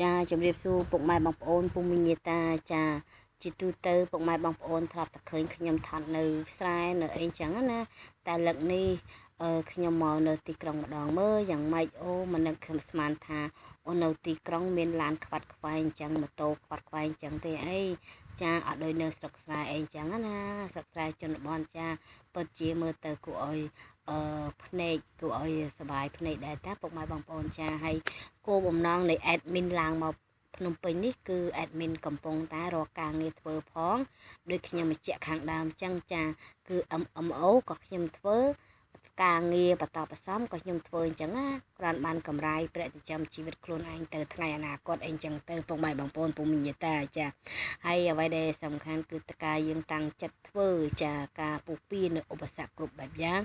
ចាជំរាបសួរពុកម៉ែបងប្អូនពុំមីញាតាចាជាទូទៅពុកម៉ែបងប្អូនធ្លាប់តែឃើញខ្ញុំថត់នៅស្រែនៅអីចឹងណាតែលើកនេះខ្ញុំមកនៅទីក្រុងម្ដងមើលយ៉ាងម៉េចអូមិននឹកខ្ញុំស្មានថាអូនៅទីក្រុងមានឡានខ្វាត់ខ្វែងចឹងម៉ូតូខ្វាត់ខ្វែងចឹងទេអីចាអត់ដូចនៅស្រុកស្រែអីចឹងណាស្រុកស្រែជនបទចាពិតជាមើលទៅគួរឲ្យអឺភ្នែកគួរឲ្យសប្បាយភ្នែកដែរតាពុកម៉ែបងប្អូនចាហើយគោលបំណងនៃ admin ឡើងមកភ្នំពេញនេះគឺ admin កំពុងតែរកការងារធ្វើផងដូចខ្ញុំបញ្ជាក់ខាងដើមចឹងចាគឺ MMO ក៏ខ្ញុំធ្វើការងារបន្តបន្សំក៏ខ្ញុំធ្វើអញ្ចឹងណាគ្រាន់បានកម្រៃប្រាក់ចិញ្ចឹមជីវិតខ្លួនឯងទៅថ្ងៃអនាគតអីចឹងទៅពុកម៉ែបងប្អូនពុំមីតាចាហើយអ្វីដែលសំខាន់គឺតការយើងតាំងចិត្តធ្វើចាការពុះពៀនៅឧបសគ្គគ្រប់បែបយ៉ាង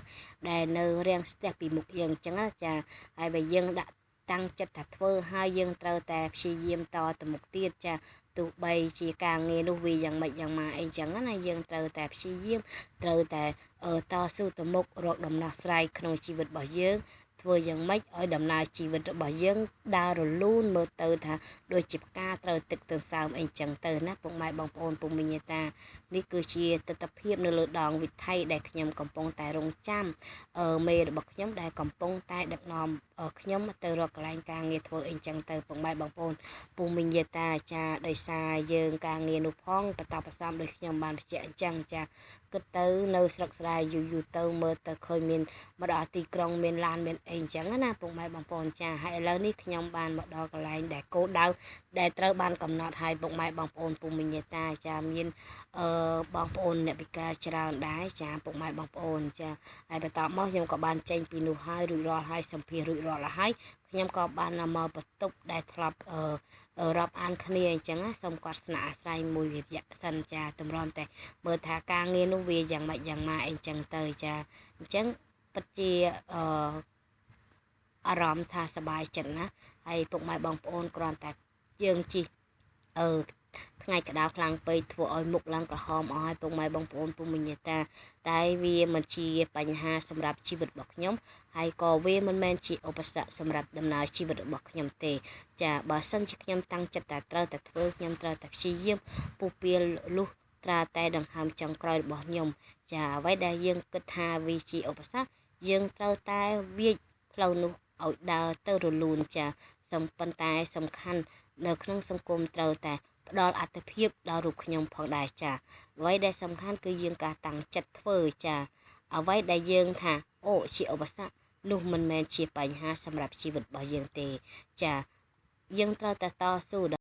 ដែលនៅរាំងស្ទះពីមុខយើងអញ្ចឹងណាចាហើយបើយើងដាក់តាំងចិត្តថាធ្វើហើយយើងត្រូវតែព្យាយាមតទៅមុខទៀតចាទោះបីជាការងារនោះវាយ៉ាងម៉េចយ៉ាងម៉ាអីចឹងណាយើងត្រូវតែព្យាយាមត្រូវតែតស៊ូទៅមុខរកដំណោះស្រាយក្នុងជីវិតរបស់យើងធ្វើយ៉ាងម៉េចឲ្យដំណើរជីវិតរបស់យើងដើររលូនមើលទៅថាដូចជាផ្កាត្រូវទឹកទន្សើមអីចឹងទៅណាពុកម៉ែបងប្អូនពុកមីញាតានេះគឺជាទស្សនភាពនៅលើដងវិថីដែលខ្ញុំកំពុងតែរងចាំមេរបស់ខ្ញុំដែលកំពុងតែដឹកនាំខ្ញុំទៅរកកន្លែងការងារធ្វើអីចឹងទៅពុកម៉ែបងប្អូនពុកមីញាតាចាដោយសារយើងការងារនោះផងបន្តបន្សំដោយខ្ញុំបានបញ្ជាក់អញ្ចឹងចាគិតទៅនៅស្រុកស្រែយូរយូរទៅមើលទៅឃើញមានមកដល់ទីក្រុងមានឡានមានអីអញ្ចឹងណាពុកម៉ែបងប្អូនចាហើយឥឡូវនេះខ្ញុំបានមកដល់កន្លែងដែលគោលដៅដែលត្រូវបានកំណត់ឲ្យពុកម៉ែបងប្អូនពុំមីញាតាចាមានអឺបងប្អូនអ្នកពិការច្រើនដែរចាពុកម៉ែបងប្អូនចាហើយបន្តមកខ្ញុំក៏បានចេញពីនោះហើយរួចរាល់ហើយសម្ភាររួចរាល់ហើយខ្ញុំក៏បានមកបន្ទប់ដែលធ្លាប់អឺរាប់អានគ្នាអញ្ចឹងណាសូមគាត់ស្នាក់អាស្រ័យមួយរយៈសិនចាតម្រាំតែមើលថាការងារនោះវាយ៉ាងម៉េចយ៉ាងម៉ាអីចឹងទៅចាអញ្ចឹងពិតជាអឺអារម្មណ៍ថាសប្បាយចិត្តណាហើយពុកម៉ែបងប្អូនគ្រាន់តែយើងជិះអឺថ្ងៃក្តៅខ្លាំងពេកធ្វើឲ្យមុខឡើងក្រហមអស់ហើយពុកម៉ែបងប្អូនពុំមីញាតាតែវាមិនជាបញ្ហាសម្រាប់ជីវិតរបស់ខ្ញុំហើយក៏វាមិនមែនជាឧបសគ្គសម្រាប់ដំណើរជីវិតរបស់ខ្ញុំទេចាបើសិនជាខ្ញុំតាំងចិត្តតែត្រូវតែធ្វើខ្ញុំត្រូវតែព្យាយាមពុះពៀលលុះត្រាតែដង្ហើមចុងក្រោយរបស់ខ្ញុំចាអ្វីដែលយើងគិតថាវាជាឧបសគ្គយើងត្រូវតែវាចផ្លូវនោះឲ្យដើរទៅរលូនចាសំប៉ុន្តែសំខាន់នៅក្នុងសង្គមត្រូវតែផ្ដល់អត្ថភាពដល់រូបខ្ញុំផងដែរចាអ្វីដែលសំខាន់គឺយើងការតាំងចិត្តធ្វើចាអ្វីដែលយើងថាអូជាឧបសគ្គនោះមិនមែនជាបញ្ហាសម្រាប់ជីវិតរបស់យើងទេចាយើងត្រូវតែតស៊ូ។